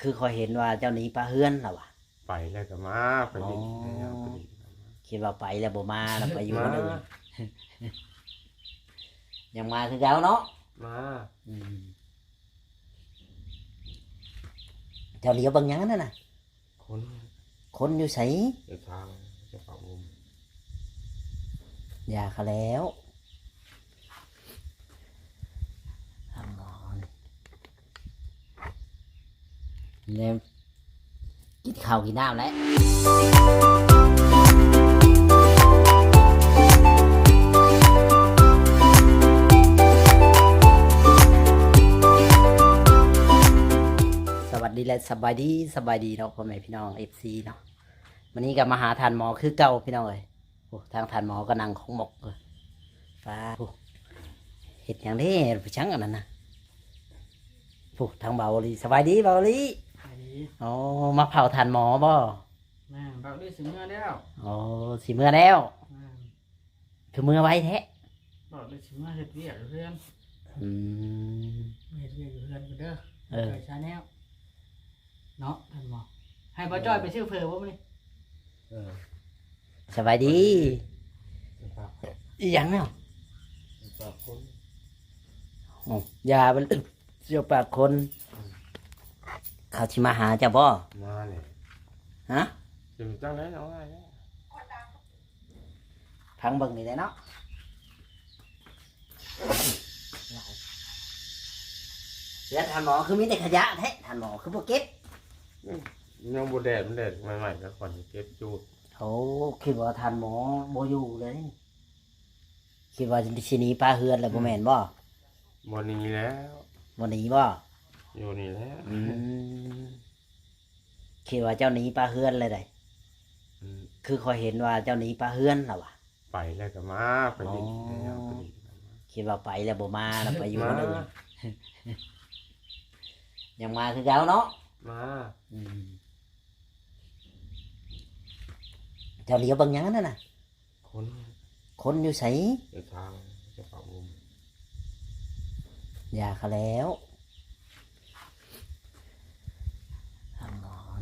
ຄືຂ້ອຍເຫັນວ່າເຈົ້າໜີປະເຮືອນລະຫວາ? ໄປແລ້ວກໍມາ ໄປຫຼິ້ນ ອໍ ແລ້ວກໍມາ ຄິດວ່າໄປແລ້ວບໍ່ມາ ລະໄປຢູ່ ມາ ຄົນອື່ນ ຍັງມາຄືເກົ່າເນາະ? ມາ ອືມ ເຈົ້າຫຼຽວເບິ່ງຫຍັງນັ້ນນະ? ຄົນ ຄົນຢູ່ໃສ? ຢູ່ທາງເຈົ້າປາກອຸມ ຢ່າເຂົາແລ້ວ ທາງນອນ ແນວ ກິນເຂົ້າກິນນ້ຳແລ້ວ. ສະຫວັດດີ ແລະ ສະບາຍດີ ສະບາຍດີເນາະ ພໍ່ແມ່ພີ່ນ້ອງ ເອັຟຊີ ເນາະ. ມື້ນີ້ກໍມາຫາທ່ານໝໍຄືເກົ່າ ພີ່ນ້ອງເອີຍ. ໂອ້ ທາງທ່ານໝໍກໍນັ່ງຂອງໝົກ ປາ ໂອ້ ເຮັດຫຍັງເດ້ ໄປຊັງອັນນັ້ນນະ. ໂອ້ ທາງເບົາຫຼີ ສະບາຍດີເບົາຫຼີ. ສະບາຍດີ. ໂອ້ ມາເຝົ້າທ່ານໝໍບໍ່? ແມ່ນ ເບົາຫຼີຊິເມືອແລ້ວ. ໂອ້ ຊິເມືອແລ້ວ. ແມ່ນ. ຄືເມືອໄວແທ້? ເບົາຫຼີຊິເມືອເຮັດວຽກຢູ່ເຮືອນ. ອືມ ເຮັດວຽກຢູ່ເຮືອນພຸ້ນເດີ. ເອີ ໄປຊາແນວ ເນາະ ທ່ານໝໍ. ໃຫ້ບ່າວຈ້ອຍໄປຊື້ເຝີບໍ່ມື້ນີ້? ເອີ ສະບາຍດີ. ສະບາຍດີ. ອີຫຍັງເນາະ? ປາກຄົນ. ໂອ້ ຢາມັນເສຍປາກຄົນ. ອືມ ເຂົາຊິມາຫາເຈົ້າບໍ່? ມາແຫຼະ. ຮະ? ຊິຈັ່ງໃດເນາະ? ຟັງເບິ່ງນີ້ແຫຼະເນາະ. ເຮືອນທ່ານໝໍຄືມີແຕ່ຂະຫຍະແທ້ ທ່ານໝໍຄືບໍ່ເກັບ? ອືມ ຍັງບໍ່ແດດ ມັນແດດໃໝ່ໆ ກໍກ່ອນຊິເກັບຈູດ. ໂອ້ ຄິດວ່າທ່ານໝໍບໍ່ຢູ່ເລີຍ ຄິດວ່າຊິໜີປະເຮືອນແລ້ວ ອືມ ບໍ່ແມ່ນບໍ່? ບໍ່ໜີແລ້ວ. ບໍ່ໜີບໍ່? ຢູ່ນີ້ແຫຼະ. ອືມ ຄິດວ່າເຈົ້າໜີປະເຮືອນແລ້ວໃດ. ອືມ ຄືຂ້ອຍເຫັນວ່າເຈົ້າໜີປະເຮືອນລະຫວາ? ໄປແລ້ວກໍມາ ໄປຫຼິ້ນ ອໍ ແລ້ວກໍຫຼິ້ນ ຄິດວ່າໄປແລ້ວບໍ່ມາ ລະໄປຢູ່ ມາ ຄົນອື່ນ ຍັງມາຄືເກົ່າເນາະ? ມາ. ອືມ ເຈົ້າຫຼຽວເບິ່ງຫຍັງອັນນັ້ນນະ? ຄົນ ຄົນຢູ່ໃສ? ຢູ່ທາງເຈົ້າປາກອຸມ. ຢ່າເຂົາແລ້ວ ທາງນອນ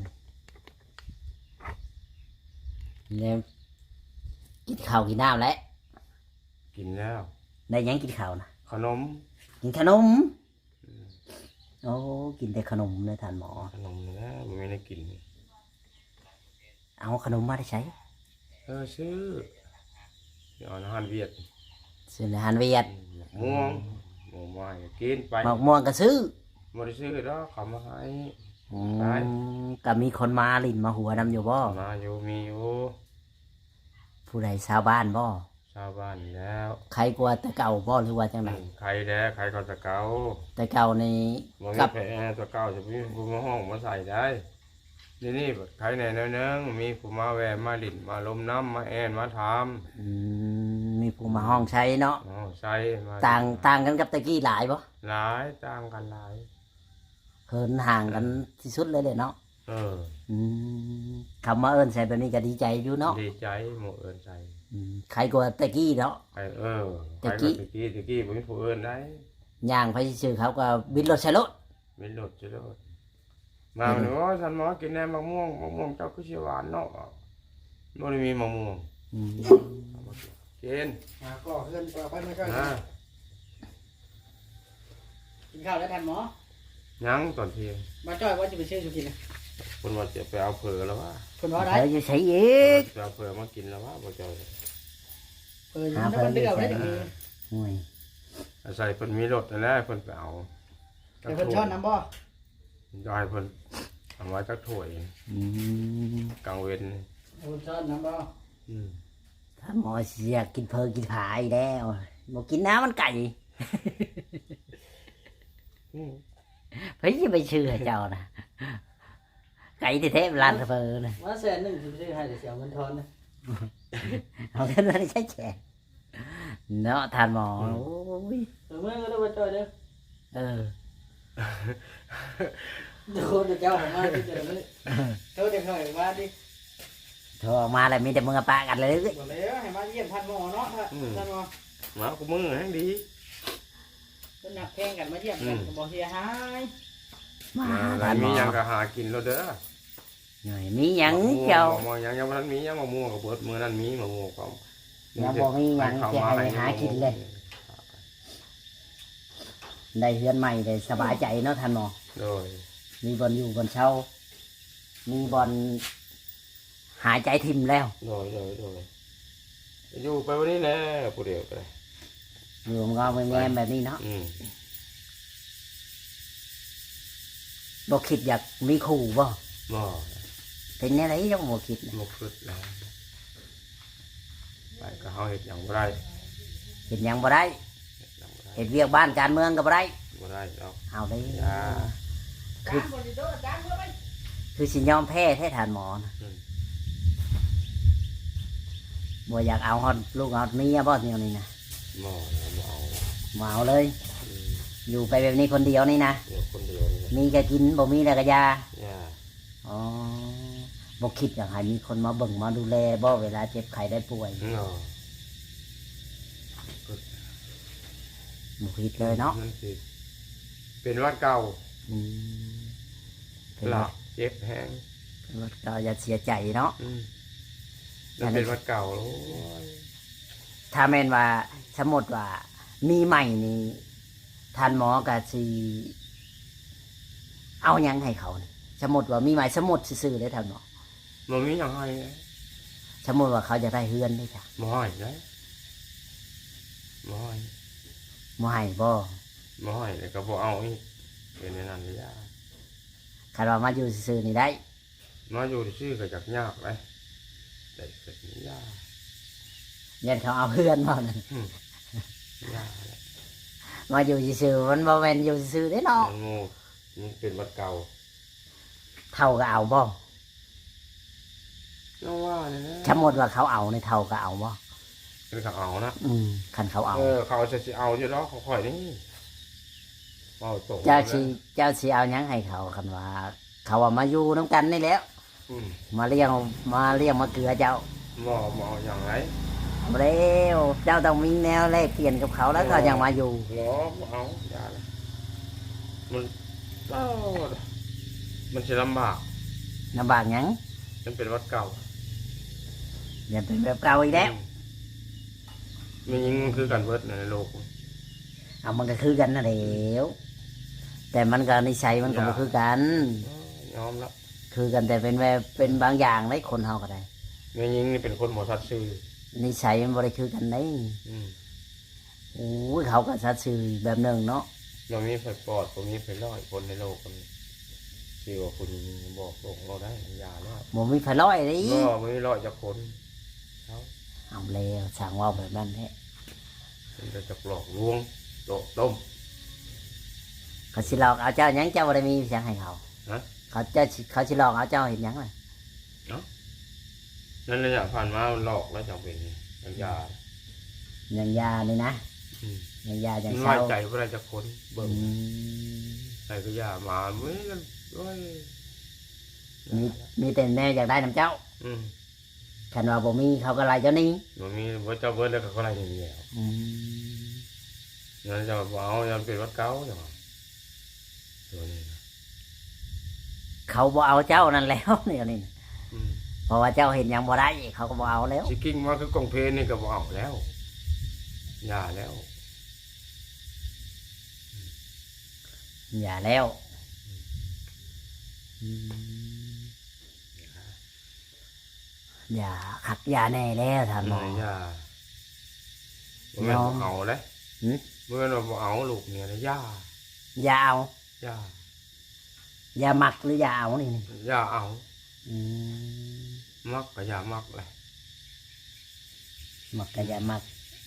ແນວ ກິນເຂົ້າກິນນ້ຳແລ້ວ? ກິນແລ້ວ. ໄດ້ຫຍັງກິນເຂົ້ານະ? ຂະໜົມ. ກິນຂະໜົມ? ອືມ ໂອ້ ກິນແຕ່ຂະໜົມເລີຍທ່ານໝໍ. ຂະໜົມນີ້ແຫຼະ ບໍ່ມີແນວກິນ. ເອົາຂະໜົມມາແຕ່ໃສ? ເອີ ຊື້ ເອົາໃນຮ້ານຫວຽດ. ຊື້ໃນຮ້ານຫວຽດ. ອືມ ໝາກມ່ວງ. ອືມ ໝາກມ່ວງກໍກິນໄປ. ໝາກມ່ວງກໍຊື້? ບໍ່ໄດ້ຊື້ດອກ ເຂົາມາໃຫ້. ອືມ ກໍມີຄົນມາຫຼິ້ນມາຫົວນຳຢູ່ບໍ່? ມາຢູ່ ມີຢູ່. ຜູ້ໃດ? ຊາວບ້ານບໍ່? ຊາວບ້ານແລ້ວ. ໄຄກວ່າແຕ່ເກົ່າບໍ່ ຫຼືວ່າຈັ່ງໃດ? ອືມ ໄຄແດ່ ໄຄກວ່າແຕ່ເກົ່າ. ແຕ່ເກົ່ານີ້ ບໍ່ມີ ກັບ ແພ ແຕ່ເກົ່າຈະມີຜູ້ມາຮ້ອງມາໃສ່ໄດ້. ດຽວນີ້ບັດໄຄແດ່ໜ້ອຍໜຶ່ງ ມີຜູ້ມາແວ່ມາຫຼິ້ນມາລົມນຳ ມາແອ່ນມາຖາມ. ອືມ ມີຜູ້ມາຮ້ອງໃສ່ເນາະ. ຮ້ອງໃສ່ມາ ຕ່າງ ຕ່າງກັນກັບແຕ່ກີ້ຫຼາຍບໍ່? ຫຼາຍ ຕ່າງກັນຫຼາຍ. ເຫີນຫ່າງກັນ ເອີ ທີ່ສຸດເລີຍແຫຼະເນາະ. ເອີ ອືມ ຄຳວ່າເອີ້ນໃສ່ແບບນີ້ກໍດີໃຈຢູ່ເນາະ. ດີໃຈ ໝູ່ເອີ້ນໃສ່. ອືມ ໄຄກວ່າແຕ່ກີ້ເນາະ. ໄຄ ເອີ ແຕ່ກີ້ ໄຄກວ່າແຕ່ກີ້ ແຕ່ກີ້ບໍ່ມີຜູ້ເອີ້ນໃດ. ຍ່າງໄປຊື່ໆ ເຂົາກໍບິດລົດໃສ່ໂລດ. ບິດລົດໃສ່ໂລດ. ມາ ອືມ ໂອ້ຍ ທ່ານໝໍ ກິນແດ່ໝາກມ່ວງ ໝາກມ່ວງເຈົ້າຄືຊິຫວານເນາະ. ບໍ່ໄດ້ມີໝາກມ່ວງ. ອືມ ກິນ ຫາກໍເຮືອນກໍໄປມາຊ່ອຍ ນະ. ກິນເຂົ້າແລ້ວທ່ານໝໍ? ຍັງ ຕອນທ່ຽງ. ບ່າວຈ້ອຍວ່າຊິໄປຊື້ສຸກິນນະ. ເພິ່ນວ່າຈະໄປເອົາເຝີແລ້ວຫວາ? ເພິ່ນວ່າໄດ້. ເຝີຢູ່ໃສອີກ? ເພິ່ນວ່າຈະໄປເອົາເຝີມາກິນແລ້ວຫວາ ບ່າວຈ້ອຍ? ເຝີຢູ່ ຫາເຝີຢູ່ໃສ? ໂອ້ຍ ອາໄສເພິ່ນມີລົດຫັ້ນແຫຼະ ເພິ່ນໄປເອົາ. ແຕ່ເພິ່ນຊ້ອນນຳບໍ່? ຢາກໃຫ້ເພິ່ນເອົາມາຈັກຖ້ວຍ. ອືມ ກາງເວັນນີ້ ເພິ່ນຊ້ອນນຳບໍ່? ອືມ ທ່ານໝໍຊິຢາກກິນເຝີກິນຜາອີກແລ້ວ. ບໍ່ກິນນະ ມັນໄກ. ອືມ ໃຜຊິໄປຊື້ໃຫ້ເຈົ້ານະ? ໄກແທ້ໆ ຮ້ານເຝີນະ. ມາແສນໜຶ່ງຊິໄປຊື້ໃຫ້ ຊິເອົາເງິນທອນນະ. ເອົາເງິນມາໃຊ້ແຈກ ເນາະທ່ານໝໍ. ອືມ ໂອ້ຍ ເອົາເມືອເດີ ບ່າວຈ້ອຍເດີ. ເອີ ໂທດເຈົ້າອອກມາຕິ ໂທດເດັກນ້ອຍອອກມາຕິ. ໂທດອອກມາແລ້ວມີແຕ່ເມືອປະກັນເລີຍ. ບໍ່ແລ້ວ ໃຫ້ມາຢ້ຽມທ່ານໝໍເນາະ. ອືມ ທ່ານໝໍ ມາຄູ່ມື້ແຮ່ງດີ. ເພິ່ນຮັກແພງກັນ ມາຢ້ຽມກັນ ອືມ ກໍບໍ່ເສຍຫາຍ. ມາຫາ ມີຫຍັງກໍຫາກິນໂລດເດີ. ໂດຍ ມີຫຍັງເຈົ້າ? ໝາກມ່ວງ ໝາກມ່ວງຫຍັງ ຍັງບໍ່ທັນມີຫຍັງ. ໝາກມ່ວງກໍເບິດ ມື້ນັ້ນມີໝາກມ່ວງກໍ ຍັງບໍ່ມີຫຍັງ ຊິໃຫ້ຫາກິນເລີຍ. ໄດ້ເຮືອນໃໝ່ ໄດ້ສະບາຍໃຈເນາະທ່ານໝໍ. ໂດຍ ມີບ່ອນຢູ່ບ່ອນເຊົາ ມີບ່ອນຫາຍໃຈຖິ້ມແລ້ວ. ໂດຍ ໂດຍ ໂດຍ ຢູ່ໄປແບບນີ້ແຫຼະ ຜູ້ດຽວກໍໄດ້ ຢູ່ງອມແງມແບບນີ້ເນາະ. ອືມ ບໍ່ຄິດຢາກມີຄູ່ບໍ່? ບໍ່. ເປັນແນວໃດຈັ່ງບໍ່ຄິດນະ? ບໍ່ຄິດແລ້ວ ໄປກໍເຮົາເຮັດຫຍັງບໍ່ໄດ້ ເຮັດຫຍັງບໍ່ໄດ້ ເຮັດຫຍັງບໍ່ໄດ້ ເຮັດວຽກບ້ານການເມືອງກໍບໍ່ໄດ້ ບໍ່ໄດ້ດອກ. ເອົາເດ້ ຢ່າ ຄື ຄືຊິຍອມແພ້ແທ້ທ່ານໝໍນະ. ອືມ ບໍ່ຢາກເອົາຮອດລູກຮອດເມຍບໍ່ແນວນີ້ນະ? ບໍ່ ບໍ່ເອົາ ບໍ່ເອົາເລີຍ. ອືມ ຢູ່ໄປແບບນີ້ຄົນດຽວນີ້ນະ? ຢູ່ຄົນດຽວນີ້ນະ ມີກໍກິນ ບໍ່ມີແລ້ວກໍຢ່າ ຢ່າ. ອໍ ບໍ່ຄິດຢາກໃຫ້ມີຄົນມາເບິ່ງມາດູແລບໍ່ ເວລາເຈັບໄຂ້ໄດ້ປ່ວຍ? ບໍ່ ບໍ່ຄິດເລີຍເນາະ ມັນຊິເປັນຫວັດເກົ່າ. ອືມ ເປັນຫວັດ ລະເຈັບແຮງ ເປັນຫວັດເກົ່າ ຢ່າເສຍໃຈເນາະ. ອືມ ມັນເປັນຫວັດເກົ່າ. ໂອ້ຍ ຖ້າແມ່ນວ່າ ສົມມຸດວ່າມີໃໝ່ນີ້ ທ່ານໝໍກໍຊິເອົາຫຍັງໃຫ້ເຂົານີ້? ສົມມຸດວ່າມີໃໝ່ ສົມມຸດຊື່ໆເດ້ທ່ານໝໍ. ບໍ່ມີຫຍັງໃຫ້ເດ້. ສົມມຸດວ່າເຂົາຢາກໄດ້ເຮືອນເດ້ຈ້ະ? ບໍ່ໃຫ້ເດ້ ບໍ່ໃຫ້. ບໍ່ໃຫ້ບໍ່? ບໍ່ໃຫ້ ແລ້ວກໍບໍ່ເອົາອີກ ເປັນແນວນັ້ນລະ. ຄັນວ່າມາຢູ່ຊື່ໆນີ້ໄດ້? ມາຢູ່ຊື່ໆກໍຢາກຍາກເດ້ ແຕ່ກໍຢ່າ ຢ້ານເຂົາເອົາເຮືອນບໍ່ນັ້ນ. ອືມ ຢ່າແຫຼະ ມາຢູ່ຊື່ໆ ມັນບໍ່ແມ່ນຢູ່ຊື່ໆເດ້ເນາະ. ມັນ ມັນເປັນຫວັດເກົ່າ. ເຖົ້າກໍເອົາບໍ່? ຈັ່ງວ່ານີ້ແຫຼະ ສົມມຸດວ່າເຂົາເອົານີ້ ເຖົ້າກໍເອົາບໍ່? ຄັນເຂົາເອົານະ. ອືມ ຄັນເຂົາເອົາ ເອີ ເຂົາຊິເອົາຢູ່ດອກ ຂອງຂ້ອຍນີ້ ເວົ້າຕົງ ເຈົ້າຊິ ເຈົ້າຊິເອົາຫຍັງໃຫ້ເຂົາ? ຄັນວ່າເຂົາວ່າມາຢູ່ນຳກັນນີ້ແຫຼະ ອືມ ມາລ້ຽງ ມາລ້ຽງມາເກືອເຈົ້າ. ບໍ່ ບໍ່ເອົາຫຍັງໃດ. ບໍ່ແລ້ວ ເຈົ້າຕ້ອງມີແນວແລກປ່ຽນກັບເຂົາແລ້ວ ເຂົາຈັ່ງມາຢູ່. ບໍ່ ບໍ່ເອົາ ຢ່າເລີຍ ມັນ ເອົ້າ ມັນຊິລຳບາກ. ລຳບາກຫຍັງ? ມັນເປັນຫວັດເກົ່າ ຍັງເປັນແບບເກົ່າອີກແລ້ວ. ອືມ ແມ່ຍິງມັນຄືກັນເບິດໃນໂລກ. ເອົາ ມັນກໍຄືກັນນັ້ນແຫຼ້ວ ແຕ່ມັນກໍນິໄສມັນກໍບໍ່ຄືກັນ. ເອີ ຍອມລະ ຄືກັນແຕ່ເປັນແບບ ເປັນບາງຢ່າງໃດ໋ ຄົນເຮົາກໍໄດ້. ແມ່ຍິງນີ້ເປັນຄົນບໍ່ສັດຊື່ ນິໄສມັນບໍ່ໄດ້ຄືກັນໃດ໋. ອືມ ໂອ້ຍ ເຂົາກໍສັດຊື່ອີກແບບໜຶ່ງເນາະ. ບໍ່ມີໃຜປອດ ບໍ່ມີໃຜຮ້ອຍ ຄົນໃນໂລກນີ້ ທີ່ວ່າຜູ້ຍິງບອກຕົງເວົ້າໄດ້ ມັນຢ່າແລ້ວ. ບໍ່ມີໃຜຮ້ອຍເດ້. ບໍ່ ບໍ່ມີຮ້ອຍຈັກຄົນ. ເອົາ ເອົາແລ້ວ ຊ່າງເວົ້າແບບນັ້ນແທ້ ມັນກໍຈັກຫຼອກລວງ ໂຕະຕົ້ມ. ເຂົາຊິຫຼອກເອົາເຈົ້າຫຍັງ? ເຈົ້າບໍ່ໄດ້ມີຫຍັງໃຫ້ເຂົາ. ຮະ? ເຂົາ ເຈົ້າຊິ ເຂົາຊິຫຼອກເອົາເຈົ້າເຮັດຫຍັງລະ? ເນາະ ໃນໄລຍະຜ່ານມາມັນຫຼອກແລ້ວ ຈັ່ງເປັນຫຍັງຢາ ຫຍັງຢານີ້ນະ. ອືມ ຫຍັງຢາຈັ່ງເຊົາ ມັນໄວ້ໃຈບໍ່ໄດ້ຈັກຄົນ. ເບິ່ງ ອືມ ໃຜກໍຢ່າມາ ໂອ້ຍ ມີ ມີແຕ່ແນວຢາກໄດ້ນຳເຈົ້າ. ອືມ ຄັນວ່າບໍ່ມີເຂົາກໍໄລ່ເຈົ້າໜີ. ບໍ່ມີ ບໍ່ ເຈົ້າເບິດແລ້ວກໍໄລ່ໜີແລ້ວ. ອືມ ນັ້ນເຈົ້າບໍ່ເອົາ ຢ້ານເປັນຫວັດເກົ່າ ເຈົ້າວ່າ ຕົວນີ້ນະ ເຂົາບໍ່ເອົາເຈົ້ານັ້ນແລ້ວ ດຽວນີ້ນະ. ອືມ ເພາະວ່າເຈົ້າເຮັດຫຍັງບໍ່ໄດ້ ເຂົາກໍບໍ່ເອົາແລ້ວ. ຊິກິ້ງມາຄືກົງເພນນີ້ກໍບໍ່ເອົາແລ້ວ ຢ່າແລ້ວ ຢ່າແລ້ວ. ອືມ ອືມ ຢ່າຄັກຢ່າແນ່ແລ້ວທ່ານໝໍ. ເອີ ຢ່າ ບໍ່ແມ່ນບໍ່ເອົາເດ້. ຫື? ບໍ່ແມ່ນວ່າບໍ່ເອົາລູກເມຍນະ ຢ່າ ຢ່າເອົາ. ຢ່າ ຢ່າມັກຫຼືຢ່າເອົານີ້? ຢ່າເອົາ. ອືມ ມັກກໍຢ່າມັກແຫຼະ. ມັກກໍຢ່າມັກ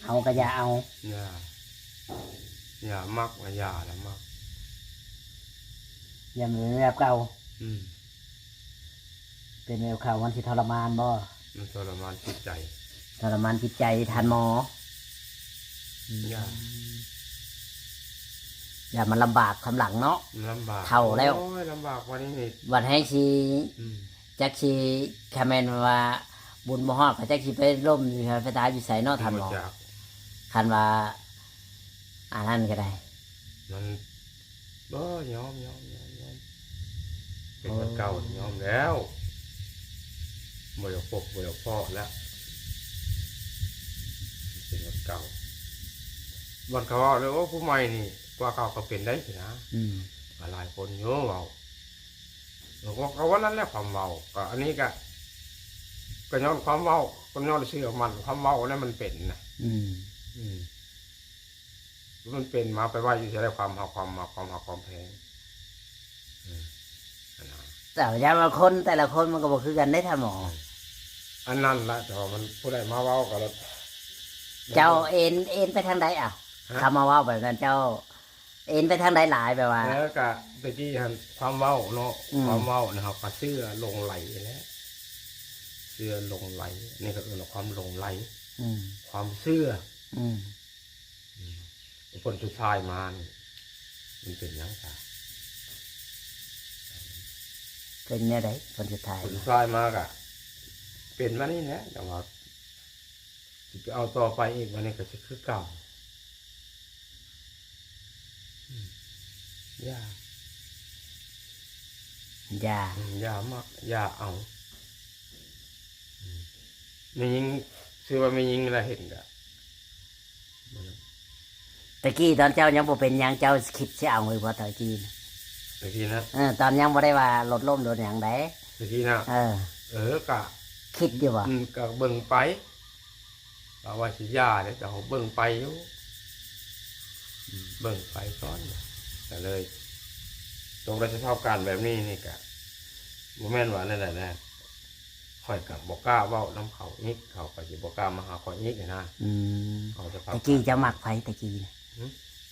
ເອົາກໍຢ່າເອົາ. ຢ່າ ຢ່າມັກ ຢ່າລະມັກ ຢ່າເປັນແບບເກົ່າ. ອືມ ເປັນແບບເກົ່າມັນຊິທໍລະມານບໍ່? ມັນທໍລະມານຈິດໃຈ. ທໍລະມານຈິດໃຈທ່ານໝໍ. ອືມ ຢ່າ ຢ່າມັນລຳບາກຄຳຫຼັງເນາະ. ມັນລຳບາກ ເຖົ້າແລ້ວ. ໂອ້ຍ ລຳບາກປານນີ້ນີ້ ບັດແຮງຊິ ອືມ ຈັກຊິ ຄັນແມ່ນວ່າບຸນບໍ່ຮອດ ກໍຈັກຊິໄປລົ້ມຢູ່ໃສ ໄປຕາຍຢູ່ໃສເນາະທ່ານໝໍ. ບໍ່ຈັກ ຄັນວ່າອັນນັ້ນກໍໄດ້ ມັນ ບໍ່ ຍອມ ຍອມ ຍອມ ຍອມ. ເປັນວັນເກົ່າຍອມແລ້ວ ບໍ່ຢາກພົບບໍ່ຢາກພໍ້ແລ້ວ ເປັນວັນເກົ່າ. ບັດເຂົາເວົ້າເລີຍ ໂອ້ ຜູ້ໃໝ່ນີ້ກວ່າເກົ່າກໍເປັນໄດ້ຊີ້ນະ ອືມ ຫຼາຍຄົນຢູ່ເວົ້າ ແລ້ວກໍ ກໍວ່ານັ້ນແຫຼະ ຄວາມເວົ້າ ກໍອັນນີ້ກໍ ກໍຍ້ອນຄວາມເວົ້າ ກໍຍ້ອນເຊື່ອໝັ້ນຄວາມເວົ້ານັ້ນມັນເປັນນະ ອືມ ອືມ ມັນເປັນມາ ໄປໄວ້ຢູ່ໃສ ຄວາມຮັກ ຄວາມມັກ ຄວາມຮັກຄວາມແພງ ເອີ ອັນນັ້ນ ເຈົ້າ ຢ້ານວ່າຄົນແຕ່ລະຄົນມັນກໍບໍ່ຄືກັນເດ້ທ່ານໝໍ ເອີ ອັນນັ້ນລະ ແຕ່ວ່າມັນຜູ້ໃດມາເວົ້າກໍ ເຈົ້າເອັນ ເອັນໄປທາງໃດ ເອົ້າ ຮະ ຄຳມາເວົ້າແບບນັ້ນ ເຈົ້າເອັນໄປທາງໃດຫຼາຍ ແບບວ່າ ເອີ ກະແຕ່ກີ້ຫັ້ນ ຄວາມເວົ້າເນາະ ອືມ ຄວາມເວົ້ານີ້ເຮົາກໍເຊື່ອຫຼົງໄຫຼແຫຼະ ເຊື່ອຫຼົງໄຫຼ ນີ້ກໍເອີ້ນວ່າຄວາມຫຼົງໄຫຼ ອືມ ຄວາມເຊື່ອ ອືມ ອືມ ຜົນສຸດທ້າຍມານີ້ ມັນເປັນຫຍັງຊະ? ເປັນແນວໃດຜົນສຸດທ້າຍ? ຜົນສຸດທ້າຍມາກະເປັນມານີ້ແຫຼະ ແຕ່ວ່າຊິໄປເອົາຕໍ່ໄປອີກ ບາດນີ້ກໍຊິຄືເກົ່າ. ອືມ ຢ່າ ຢ່າ ອືມ ຢ່າມັກ ຢ່າເອົາ ອືມ ແມ່ຍິງ ຊື່ວ່າແມ່ຍິງລະເຫັນກະ ແຕ່ກີ້ຕອນເຈົ້າຍັງບໍ່ເປັນຫຍັງ ເຈົ້າຄິດຊິເອົາຢູ່ບໍ່ ແຕ່ກີ້ນະ? ແຕ່ກີ້ນະ? ເອີ ຕອນຍັງບໍ່ໄດ້ວ່າລົດລົ້ມໂດນຫຍັງໃດ ແຕ່ກີ້ນະ? ເອີ ເອີ ກະຄິດຢູ່ບໍ່? ອືມ ກະເບິ່ງໄປ ວ່າ ວ່າຊິຢ່າເດ້ ກະເບິ່ງໄປຢູ່ ອືມ ເບິ່ງໄປກ່ອນ ກະເລີຍຕົກໃນສະພາບການແບບນີ້ນີ້ ກະບໍ່ແມ່ນວ່າແນວໃດແຫຼະ ຂ້ອຍກໍບໍ່ກ້າເວົ້ານຳເຂົາອີກ ເຂົາກໍຊິບໍ່ກ້າມາຫາຂ້ອຍອີກນະ ອືມ ເຂົາຈະ ແຕ່ກີ້ເຈົ້າມັກໃຜ ແຕ່ກີ້ນະ? ຫື?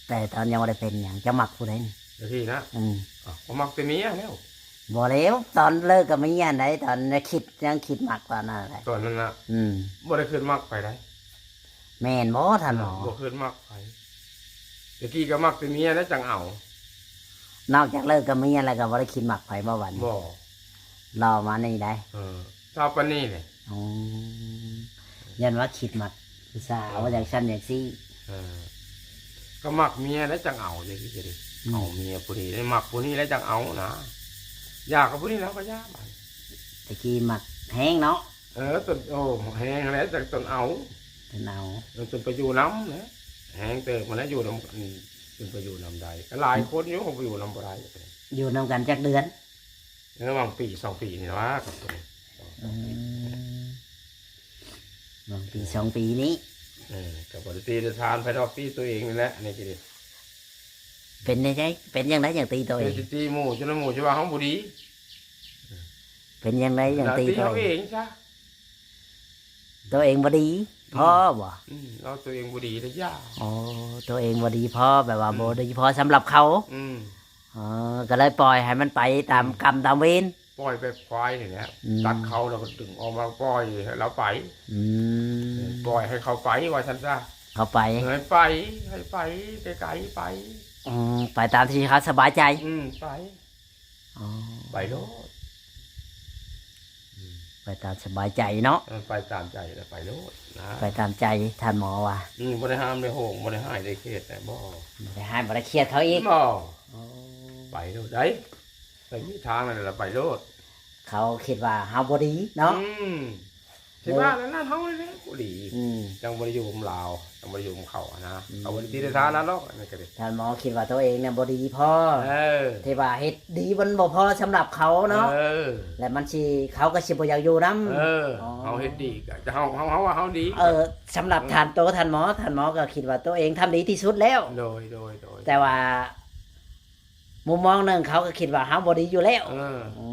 ແຕ່ຕອນຍັງບໍ່ໄດ້ເປັນຫຍັງ ເຈົ້າມັກຜູ້ໃດນີ້? ແຕ່ກີ້ນະ? ອືມ ເອົ້າ ກໍມັກແຕ່ເມຍແລ້ວ. ບໍ່ແລ້ວ ຕອນເລີກກັບເມຍຫັ້ນໃດ ຕອນຄິດ ຍັງຄິດມັກຕອນນັ້ນແຫຼະ ຕອນນັ້ນນະ ອືມ ບໍ່ໄດ້ຄິດມັກໃຜໃດ. ແມ່ນບໍ່ທ່ານໝໍ? ບໍ່ຄິດມັກໃຜ ແຕ່ກີ້ກໍມັກແຕ່ເມຍແລ້ວຈັ່ງເອົາ. ນອກຈາກເລີກກັບເມຍແລ້ວກໍບໍ່ໄດ້ຄິດມັກໃຜບໍ່ບັດນີ້? ບໍ່ ລໍມານີ້ໄດ໋ ເອີ ຊາວປານນີ້ແຫຼະ. ອືມ ຢ້ານວ່າຄິດມັກຜູ້ສາວ ເອີ ວ່າຈັ່ງຊັ້ນຈັ່ງຊີ້ ເອີ ກໍມັກເມຍແລ້ວຈັ່ງເອົາ ຈັ່ງຊີ້ກໍດີ ອືມ ເອົາເມຍຜູ້ນີ້ ໄດ້ມັກຜູ້ນີ້ແລ້ວຈັ່ງເອົານະ ຢ່າກັບຜູ້ນີ້ແລ້ວກໍຢ່າບາດ. ແຕ່ກີ້ມັກແຮງເນາະ? ເອີ ຈົນ ໂອ້ ແຮງແລ້ວຈັ່ງຈົນເອົາ ຈົນເອົາ ເອີ ຈົນໄປຢູ່ນຳນະ ແຮງເຕີບມາແລ້ວ ຢູ່ນຳ ອືມ ຈົນໄປຢູ່ນຳໄດ້ ກໍຫຼາຍຄົນຢູ່ ກໍໄປຢູ່ນຳບໍ່ໄດ້. ຢູ່ນຳກັນຈັກເດືອນ? ເອີ ຫວ່າງປີສອງປີນີ້ລະວ່າກັນ ອືມ ຫວ່າງປີສອງປີນີ້ ເອີ ກໍບໍ່ໄດ້ຕີໄດ້ທານໃຜດອກ ຕີຕົວເອງນີ້ແຫຼະ ອັນນີ້ກໍດີ. ເປັນຈັ່ງໃດ ເປັນຈັ່ງໃດຈັ່ງຕີຕົວເອງ? ເປັນຊິຕີໝູ່ ຈົນໝູ່ຊິວ່າເຮົາບໍ່ດີ. ເປັນຈັ່ງໃດຈັ່ງຕີຕົວເອງ? ເຮົາເອງຊະ ຕົວເອງບໍ່ດີພໍບໍ່? ອືມ ເຮົາຕົວເອງບໍ່ດີແລ້ວຢ່າ. ອໍ ຕົວເອງບໍ່ດີພໍ ແບບວ່າ ອືມ ບໍ່ດີພໍສຳລັບເຂົາ. ອືມ ອໍ ກໍເລີຍປ່ອຍໃຫ້ມັນໄປຕາມ ອືມ ກຳຕາມເວນ ປ່ອຍແບບຄວາຍນີ້ແຫຼະ ອືມ ຕັດເຂົາແລ້ວກໍດຶງອອກມາປ່ອຍໃຫ້ລາວໄປ. ອືມ ປ່ອຍໃຫ້ເຂົາໄປວ່າຊັ້ນຊະ ເຂົາໄປ ໃຫ້ໄປ ໃຫ້ໄປໄກໆ ໄປ. ອືມ ໄປຕາມທີ່ເຂົາສະບາຍໃຈ. ອືມ ໄປ ອໍ ໄປໂລດ ອືມ ໄປຕາມສະບາຍໃຈເນາະ. ເອີ ໄປຕາມໃຈແລ້ວໄປໂລດນະ ໄປຕາມໃຈ ທ່ານໝໍວ່າ. ອືມ ບໍ່ໄດ້ຫ້າມໄດ້ໂຫງ ບໍ່ໄດ້ຫ້າມໄດ້ເຂດແຕ່ບໍ່ ບໍ່ໄດ້ຫ້າມບໍ່ໄດ້ເຂດເຂົາອີກ ບໍ່. ອໍ ໄປໂລດໄດ໋ ໄປມີທາງນັ້ນລະໄປໂລດ. ເຂົາຄິດວ່າເຮົາບໍ່ດີເນາະ. ອືມ ຊິວ່າແລ້ວນະ ເຮົານີ້ແຫຼະບໍ່ດີ ອືມ ຈັ່ງບໍ່ໄດ້ຢູ່ນຳລາວ ຈັ່ງບໍ່ໄດ້ຢູ່ນຳເຂົາຫັ້ນນະ. ອືມ ເຂົາບໍ່ໄດ້ຕິໄດ້ທານລະດອກ ອັນນີ້ກໍດີ. ທ່ານໝໍຄິດວ່າຕົວເອງນະບໍ່ດີພໍ ເອີ ທີ່ວ່າເຮັດດີມັນບໍ່ພໍສຳລັບເຂົາເນາະ. ເອີ ແລະມັນຊິ ເຂົາກໍຊິບໍ່ຢາກຢູ່ນຳ. ເອີ ອໍ ເຮົາເຮັດດີກໍ ເຮົາ ເຮົາ ເຮົາວ່າເຮົາດີ. ເອີ ສຳລັບ ອືມ ທ່ານໂຕທ່ານໝໍ ທ່ານໝໍກໍຄິດວ່າຕົວເອງທຳດີທີ່ສຸດແລ້ວ. ໂດຍ ໂດຍ ໂດຍ ແຕ່ວ່າ ມຸມມອງໜຶ່ງເຂົາກໍຄິດວ່າເຮົາບໍ່ດີຢູ່ແລ້ວ. ເອີ ອື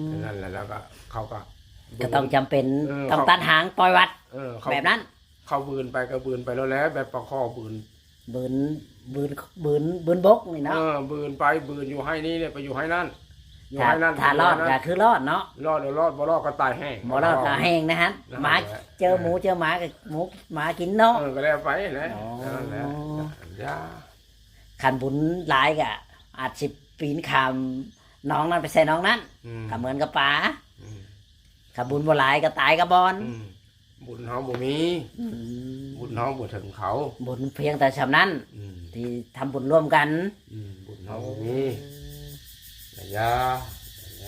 ມ ນັ້ນແຫຼະ ແລ້ວກໍເຂົາກໍ ກໍຕ້ອງຈຳເປັນ ເອີ ຕ້ອງຕັດຫາງປ່ອຍວັດ ເອີ ເຂົາ ແບບນັ້ນ ເຂົາບືນໄປກໍບືນໄປໂລດແຫຼະ ແບບປາຄໍບືນ ບືນ ບືນ ບືນ ບືນບົກນີ້ເນາະ. ເອີ ບືນໄປບືນຢູ່ໄຮ່ນີ້ແຫຼະ ໄປຢູ່ໄຮ່ນັ້ນ ຢູ່ໄຮ່ນັ້ນ ຖ້າລອດກໍຄືລອດເນາະ ລອດກໍລອດ ບໍ່ລອດກໍຕາຍແຫ້ງ ບໍ່ລອດກໍແຫ້ງນະຫັ້ນ. ໝາເຈີໝູ ເຈີໝາກໍໝູໝາກິນເນາະ. ເອີ ກໍແລ້ວໄປແຫຼະ ນັ້ນແຫຼະ ຢ່າ ຄັນບຸນຫຼາຍກະອາດຊິປີນຂ້າມໜອງນັ້ນໄປໃສ່ໜອງນັ້ນ ອືມ ກະເໝືອນກັບປາ ອືມ ຄັນບຸນບໍ່ຫຼາຍກະຕາຍກະບ່ອນ ອືມ ບຸນເຮົາບໍ່ມີ ອືມ ບຸນເຮົາບໍ່ເຖິງເຂົາ ບຸນພຽງແຕ່ຊ່ຳນັ້ນ ອືມ ທີ່ທຳບຸນຮ່ວມກັນ ອືມ ບຸນເຮົາບໍ່ມີ ເອີ ກະຢ່າ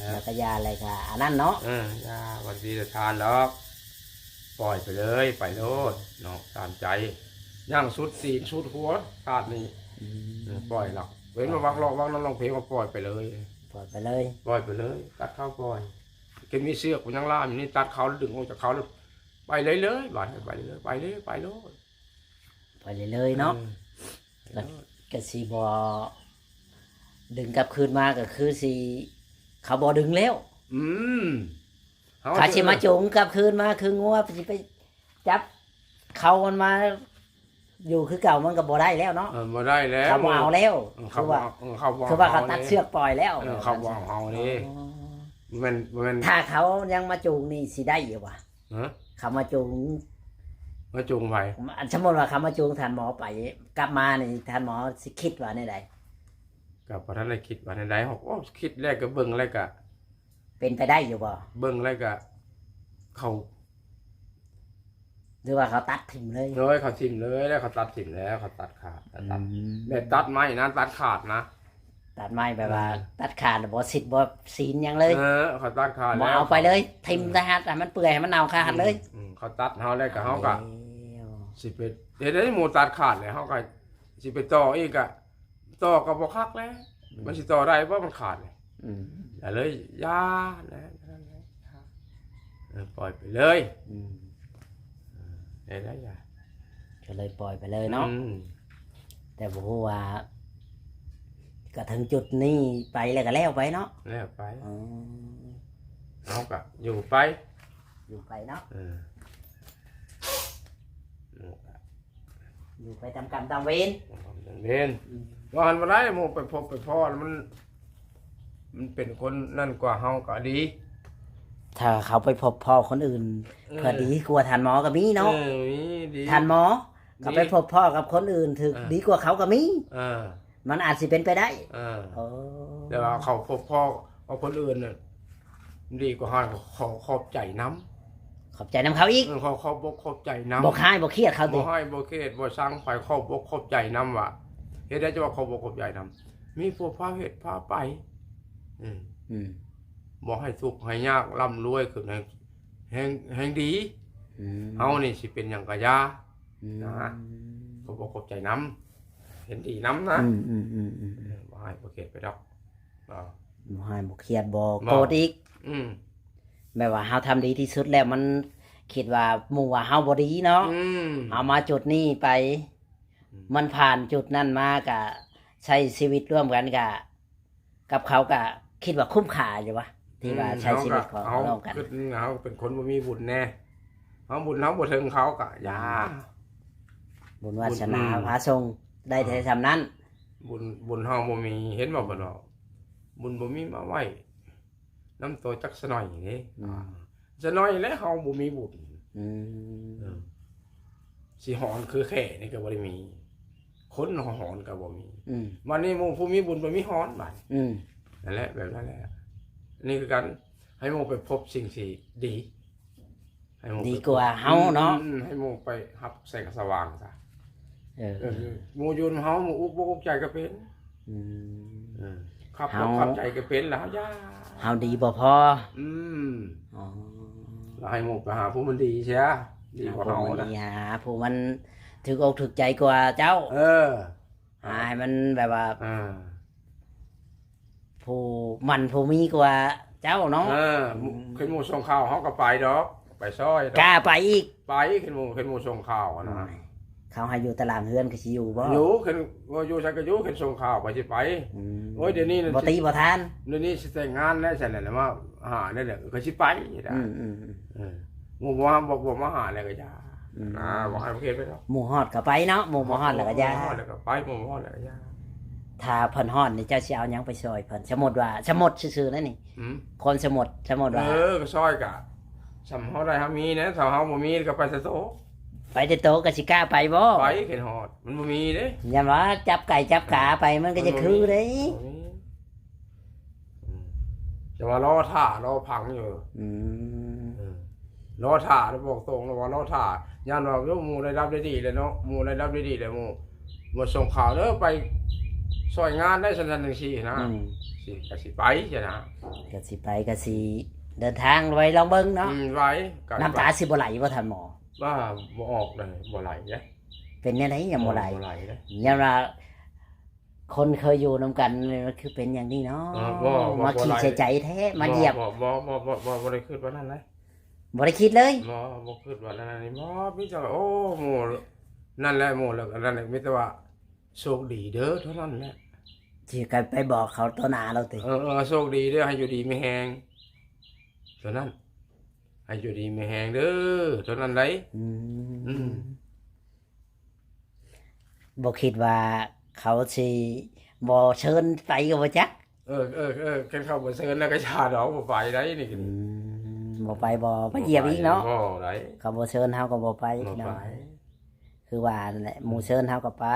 ແລ້ວກໍຢ່າ ແລ້ວກໍອັນນັ້ນເນາະ ເອີ ຢ່າ ບໍ່ໄດ້ທານດອກ ປ່ອຍໄປເລີຍ ໄປໂລດເນາະ ຕາມໃຈ ຍັງສຸດຕີນສຸດຫົວຊາດນີ້ ອືມ ເອີ ປ່ອຍລະ ເຫັນວ່າວັກລອກວັກນັ້ນຮ້ອງເພງ ກໍປ່ອຍໄປເລີຍ ປ່ອຍໄປເລີຍ ປ່ອຍໄປເລີຍ ຕັດເຂົາປ່ອຍ ເຫັນມີເຊືອກມັນຍັງລ່າມຢູ່ນີ້ ຕັດເຂົາແລ້ວດຶງອອກຈາກເຂົາ ໄປເລີຍໆ ບາດນີ້ໄປເລີຍ ໄປເລີຍ ໄປໂລດ ໄປເລີຍໆເນາະ ເອີ ກໍ ກໍຊິບໍ່ດຶງກັບຄືນມາ ກໍຄືຊິ ເຂົາບໍ່ດຶງແລ້ວ ອືມ ເຂົາຊິມາຈູງກັບຄືນມາ ຄືງົວຊິໄປຈັບເຂົາມັນມາຢູ່ຄືເກົ່າ ມັນກໍບໍ່ໄດ້ແລ້ວເນາະ ເອີ ບໍ່ໄດ້ແລ້ວ ເຂົາບໍ່ເອົາແລ້ວ ເອີ ເຂົາ ຄືວ່າ ເອີ ເຂົາບໍ່ ຄືວ່າເຂົາຕັດເຊືອກປ່ອຍແລ້ວ ເອີ ເຂົາບໍ່ເອົາເຮົານີ້ ອໍ ບໍ່ແມ່ນ ບໍ່ແມ່ນ ຖ້າເຂົາຍັງມາຈູງນີ້ຊິໄດ້ຢູ່ບໍ່? ຮະ? ເຂົາມາຈູງ ມາຈູງໃຜ? ອັນ ສົມມຸດວ່າເຂົາມາຈູງທ່ານໝໍໄປ ກັບມານີ້ ທ່ານໝໍຊິຄິດວ່າແນວໃດ? ກໍບໍ່ທັນໄດ້ຄິດວ່າແນວໃດ ເຮົາກໍຄິດແລ້ວກໍເບິ່ງແລ້ວກໍ ເປັນໄປໄດ້ຢູ່ບໍ່? ເບິ່ງແລ້ວກໍ ເຂົາ ຫຼືວ່າເຂົາຕັດຖິ້ມເລີຍ? ໂດຍ ເຂົາຖິ້ມເລີຍ ແລ້ວເຂົາຕັດຖິ້ມແລ້ວ ເຂົາຕັດຂາດ ເຂົາຕັດ ອືມ ແບບຕັດໄມ້ນະ ຕັດຂາດນະ ຕັດໄມ້ແບບວ່າ ເອີ ຕັດຂາດ ບໍ່ສິດບໍ່ສີນຫຍັງເລີຍ ເອີ ເຂົາຕັດຂາດ ບໍ່ເອົາໄປເລີຍ ເຂົາຖິ້ມໃສ່ຫັ້ນ ໃຫ້ມັນເປື່ອຍ ໃຫ້ມັນເນົ່າຄາຫັ້ນເລີຍ ອືມ ອືມ ເຂົາຕັດເຮົາແລ້ວກໍ ເຮົາກໍ ແລ້ວ ຊິໄປເຮັດໃຫ້ໝູຕັດຂາດແລ້ວ ເຮົາກໍຊິໄປຕໍ່ອີກກໍ ຕໍ່ກໍບໍ່ຄັກແລ້ວ ອືມ ມັນຊິຕໍ່ໄດ້ບໍ່ ມັນຂາດແລ້ວ ອືມ ກໍເລີຍຢ່າແລ້ວ ເອີ ປ່ອຍໄປເລີຍ ອືມ ເອີ ໄດ້ໆ ຢ່າ ກໍເລີຍປ່ອຍໄປເລີຍເນາະ ອືມ ແຕ່ບໍ່ຮູ້ວ່າ ກໍເຖິງຈຸດນີ້ໄປແລ້ວກໍແລ້ວໄປເນາະ ແລ້ວໄປ ອໍ ເຮົາກໍຢູ່ໄປ ຢູ່ໄປເນາະ ເອີ ຢູ່ໄປຕາມກຳຕາມເວນ ຕາມກຳຕາມເວນ ອືມ ວ່າຫັ້ນບໍ່ໄດ້ ໝູ່ໄປພົບໄປພໍ້ແລ້ວມັນ ມັນເປັນຄົນນັ້ນກວ່າເຮົາກໍດີ ຖ້າເຂົາໄປພົບພໍ້ຄົນອື່ນ ເອີ ເພື່ອດີກວ່າທ່ານໝໍກໍມີເນາະ ເອີ ມີດີ ທ່ານໝໍ ກໍໄປພົບພໍ້ກັບຄົນອື່ນຖືກ ເອີ ດີກວ່າເຂົາກໍມີ ເອີ ມັນອາດຊິເປັນໄປໄດ້ ເອີ ໂອ້ ແຕ່ວ່າເຂົາພົບພໍ້ກັບຄົນອື່ນນະ ດີກວ່າເຮົາ ຂໍຂອບໃຈນຳ ຂອບໃຈນຳເຂົາອີກ ເອີ ຂໍຂອບອົກຂອບໃຈນຳ ບໍ່ຮ້າຍບໍ່ຄຽດເຂົາຕິ ບໍ່ຮ້າຍບໍ່ຄຽດ ບໍ່ຊັງໃຜ ຂອບອົກຂອບໃຈນຳວ່າ ເຮັດໄດ້ຈະວ່າຂອບອົກຂອບໃຈນຳ ມີຜູ້ພາເຮັດພາໄປ ອືມ ອືມ ບໍ່ໃຫ້ທຸກໃຫ້ຍາກ ລ່ຳລວຍຂຶ້ນ ແຮງ ແຮງ ແຮງດີ ອືມ ເຮົານີ້ຊິເປັນຫຍັງກະຢ່າ ອືມ ນະ ຂອບອົກຂອບໃຈນຳ ເຫັນດີນຳນະ ອືມໆໆໆ ເອີ ບໍ່ຮ້າຍບໍ່ຄຽດໄປດອກ ບໍ່ຮ້າຍບໍ່ຄຽດ ບໍ່ ບໍ່ໂກດອີກ ອືມ ແບບວ່າເຮົາທຳດີທີ່ສຸດແລ້ວ ມັນຄິດວ່າໝູ່ວ່າເຮົາບໍ່ດີເນາະ ອືມ ເຮົາມາຈຸດນີ້ໄປ ອືມ ມັນຜ່ານຈຸດນັ້ນມາ ກະໃຊ້ຊີວິດຮ່ວມກັນ ກະ ກັບເຂົາກະຄິດວ່າຄຸ້ມຄ່າຢູ່ວະ ທີ່ວ່າ ອືມ ໃຊ້ຊີວິດຂອງ ເຮົາກໍ ເຮົາເປັນຄົນບໍ່ມີບຸນແດ່ ເຮົາບຸນເຮົາບໍ່ເຖິງເຂົາກະຢ່າ ອືມ ບຸນວາສະໜາ ອືມ ພາສົ່ງໄດ້ແຕ່ສ່ຳນັ້ນ ບຸນ ບຸນເຮົາບໍ່ມີ ເຫັນບໍ່ ເພິ່ນເວົ້າ ບຸນບໍ່ມີມາໄວ້ນຳໂຕຈັກຊະໜ້ອຍເດ້ ອືມ ຊະໜ້ອຍແລ້ວເຮົາບໍ່ມີບຸນ ອືມ ເອີ ຊິຮ້ອນຄືແຂ້ນີ້ກໍບໍ່ໄດ້ມີ ຄົນຮ້ອນກໍບໍ່ມີ ອືມ ບັດນີ້ໝູ່ຜູ້ມີບຸນບໍ່ມີຮ້ອນບັດ ອືມ ນັ້ນແຫຼະ ແບບນັ້ນແຫຼະ ນີ້ຄືກັນ ໃຫ້ໝູ່ໄປພົບສິ່ງທີ່ດີ ໃຫ້ໝູ່ ດີກວ່າເຮົາເນາະ ອືມ ໃຫ້ໝູ່ໄປຮັບແສງສະຫວ່າງຊະ ເອີ ເອີ ໝູ່ຢູ່ນຳເຮົາ ໝູ່ອຸກບົກອຸກໃຈກໍເປັນ ອືມ ເອີ ຂັບ ເຮົາ ຂັບໃຈກໍເປັນ ແລ້ວເຮົາຢ່າ ເຮົາດີບໍ່ພໍ ອືມ ອໍ ແລ້ວໃຫ້ໝູ່ໄປຫາຜູ້ມັນດີເສຍ ດີກວ່າເຮົານະ ຫາຜູ້ມັນຖືກອົກຖືກໃຈກວ່າເຈົ້າ ເອີ ຫາໃຫ້ມັນແບບວ່າ ເອີ ຜູ້ໝັ້ນຜູ້ມີກວ່າເຈົ້າເນາະ ເອີ ອືມ ຄັນໝູ່ສົ່ງຂ່າວເຮົາກໍໄປດອກ ໄປຊ່ອຍດອກ ກ້າໄປອີກ ໄປ ຄັນໝູ່ ຄັນໝູ່ສົ່ງຂ່າວຫັ້ນນະ ໂອ້ຍ ເຂົາໃຫ້ຢູ່ຕາລາງເຮືອນກໍຊິຢູ່ບໍ່? ຢູ່ ຄັນວ່າຢູ່ໃສກໍຢູ່ ຄັນສົ່ງຂ່າວໄປຊິໄປ ອືມ ໂອ້ຍ ດຽວນີ້ ບໍ່ຕີບໍ່ທານ ດຽວນີ້ຊິແຕ່ງງານແລ້ວ ຊັ້ນແຫຼະ ມາຫາແລ້ວ ກໍຊິໄປ ອືມໆໆ ເອີ ໝູ່ບໍ່ ບໍ່ ບໍ່ມາຫາແລ້ວກໍຢ່າ ອືມ ນະ ບໍ່ໃຫ້ເຂົາເຮັດໄປດອກ ໝູ່ຮອດກໍໄປເນາະ ໝູ່ບໍ່ຮອດແລ້ວກໍຢ່າ ໝູ່ຮອດແລ້ວກໍໄປ ໝູ່ບໍ່ຮອດແລ້ວກໍຢ່າ ຖ້າເພິ່ນຮອດນີ້ ເຈົ້າຊິເອົາຫຍັງໄປຊ່ອຍເພິ່ນ? ສົມມຸດວ່າ ສົມມຸດຊື່ໆ ນັ້ນນີ້ ອືມ ຄວາມສົມມຸດ ສົມມຸດວ່າ ເອີ ກໍຊ່ອຍກະ ສ່ຳເຮົາໄດ້ເຮົາມີແຫຼະ ຖ້າເຮົາບໍ່ມີກໍໄປແຕ່ໂຕ ໄປແຕ່ໂຕກໍຊິກ້າໄປບໍ່? ໄປ ເຂດຮອດ ມັນບໍ່ມີເດ້ ຢ້ານວ່າຈັບໄກ່ຈັບກາໄປ ມັນກໍຈະຄືເດ້ ອືມ ແຕ່ວ່າລໍຖ້າລໍຟັງຢູ່ ອືມ ເອີ ລໍຖ້າ ບອກຕົງແລ້ວວ່າລໍຖ້າ ຢ້ານວ່າ ໂອ້ ໝູ່ໄດ້ຮັບໄດ້ດີແລ້ວເນາະ ໝູ່ໄດ້ຮັບໄດ້ດີແລ້ວ ໝູ່ ໝູ່ສົ່ງຂ່າວເດີ ໄປ ຊ່ອຍງານໄດ້ຊັ້ນຈັ່ງຊີ້ນະ ອືມ ຊິ ກໍຊິໄປຊັ້ນນະ ກໍຊິໄປ ກໍຊິເດີນທາງໄວ ລອງເບິ່ງເນາະ ອືມ ໄວ ກໍ ນ້ຳຕາຊິບໍ່ໄຫຼບໍ່ທ່ານໝໍ? ວ່າບໍ່ອອກເດ້ ບໍ່ໄຫຼເດ້ ເປັນແນວໃດຍັງບໍ່ໄຫຼ? ບໍ່ໄຫຼເດ້ ຍ້ອນວ່າຄົນເຄີຍຢູ່ນຳກັນ ມັນຄືເປັນຢ່າງນີ້ເນາະ ເອີ ບໍ່ ບໍ່ ມາຂີ້ໃສ່ໃຈແທ້ ມາຢຽບ ບໍ່ ບໍ່ ບໍ່ ບໍ່ ບໍ່ ບໍ່ໄດ້ຄິດວ່ານັ້ນເດ້ ບໍ່ໄດ້ຄິດເລີຍ ບໍ່ ບໍ່ຄິດວ່ານັ້ນນີ້ ບໍ່ ມີແຕ່ວ່າ ໂອ້ ໝູ່ນັ້ນແຫຼະ ໝູ່ແລ້ວອັນນັ້ນແຫຼະ ມີແຕ່ວ່າ ໂຊກດີເດີ ເທົ່ານັ້ນແຫຼະ ຊິກະໄປບອກເຂົາຕໍ່ໜ້າໂລດຕິ ເອີ ເອີ ໂຊກດີເດີ ໃຫ້ຢູ່ດີມີແຮງ ເທົ່ານັ້ນ ໃຫ້ຢູ່ດີມີແຮງເດີ ເທົ່ານັ້ນໄດ໋ ອືມ ອືມ ບໍ່ຄິດວ່າເຂົາຊິບໍ່ເຊີນໄປກໍບໍ່ຈັກ ເອີ ເອີ ເອີ ຄັນເຂົາບໍ່ເຊີນແລ້ວກໍຢ່າດອກ ບໍ່ໄປໄດ໋ນີ້ ອືມ ບໍ່ໄປບໍ່ ໄປຢຽບອີກເນາະ ບໍ່ໄດ້ ເຂົາບໍ່ເຊີນເຮົາກໍບໍ່ໄປ ບໍ່ໄປ ພີ່ນ້ອງ ຄືວ່ານັ້ນແຫຼະ ໝູ່ເຊີນເຮົາກໍໄປ